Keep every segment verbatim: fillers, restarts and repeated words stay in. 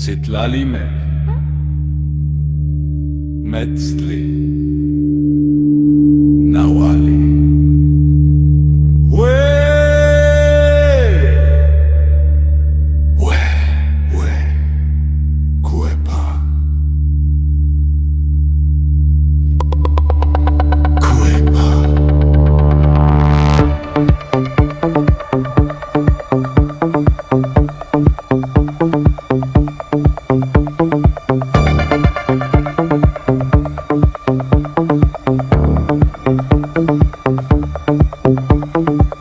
Sitlalime. Metstli. Nawali. Ue. Ue. Ue. Kuepa. Kuepa.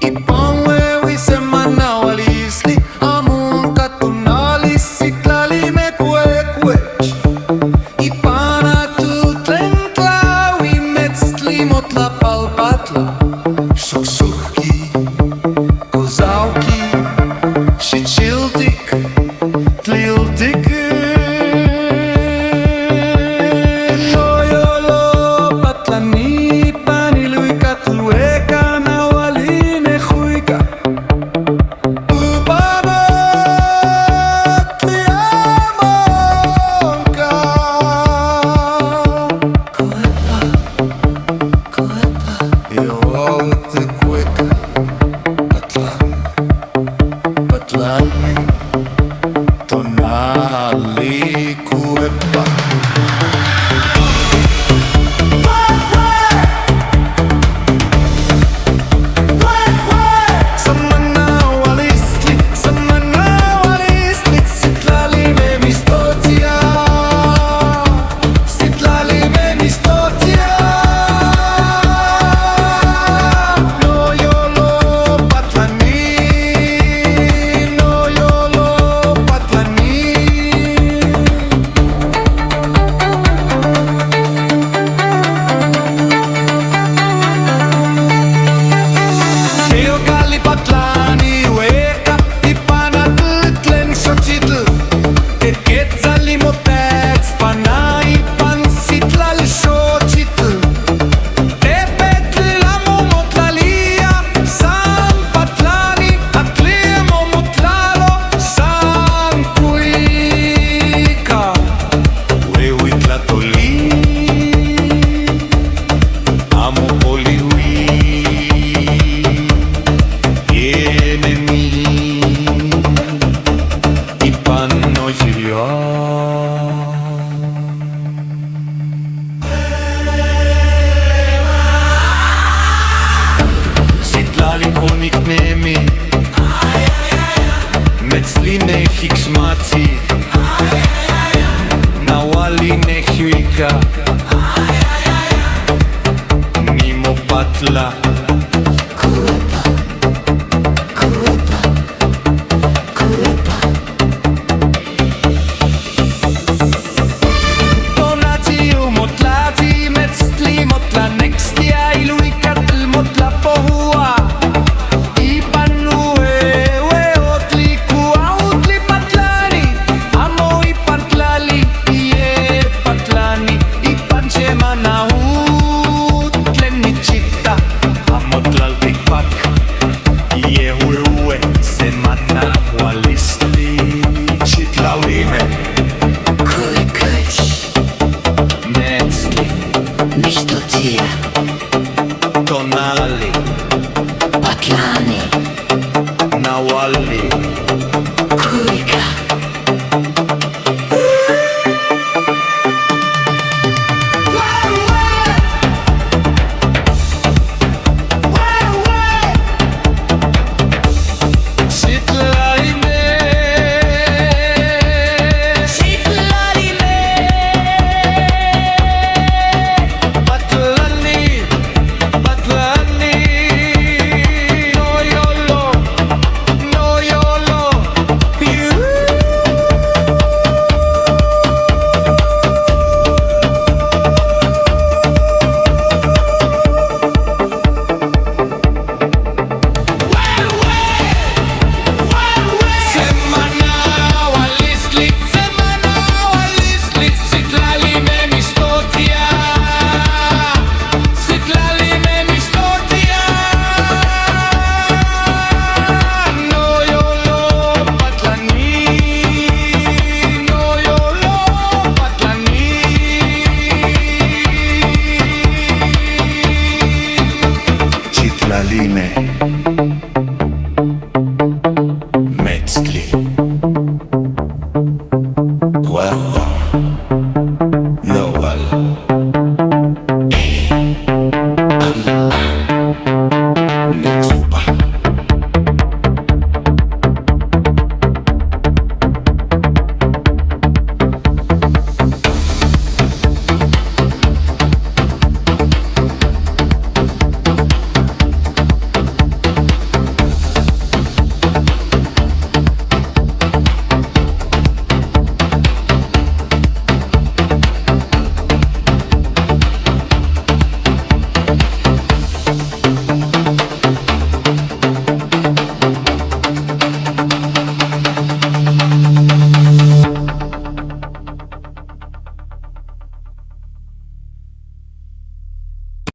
Ipanwe wi semana walisli amun katunali sitlalime kuekuech. Ipanatutlen tlawi metstli motlapalpatla. Xokxojki, kozauki, xichiltik, tliltik. Noyolo patlani paniluika tlweka nawalin ejuika. Upamatliamonka. Kuepa, kuepa. Ioltekueka. Patlan, patlan. Tonali kuepa. Samana walistli, samana walistli, sitlalime mistotia. Sitlalime mistotia. Noyolo patlani, noyolo patlani. Teokali patlani weka, ipanatutlen Xochitl. Teketzali motats panai pan sitlal Xochitl. Tepetl amo motlalia, san patlani, atl amo motlalo, san kuika. Uewi tlatoli, amo poliwi, yenemi, ipan noyirion. Sitlali koniknemi, metslime jikxmatsi, nawali nejuika, nimopatla. Kuepa, kuepa, kuepa. Tonatsi umotlatsi, metstli motlanekstia, iluikatl motlapoua. Ipan ueue otli kuautli patlani, amo ipan tlali, ie patlani, ipan semana utlen nichita, amo tlaltikpak. Yehuehue semana walistli, chitlaulime. Kuikuch. Metstli. Mixtotia. Tonali. Patlani. Nawali. Kuika.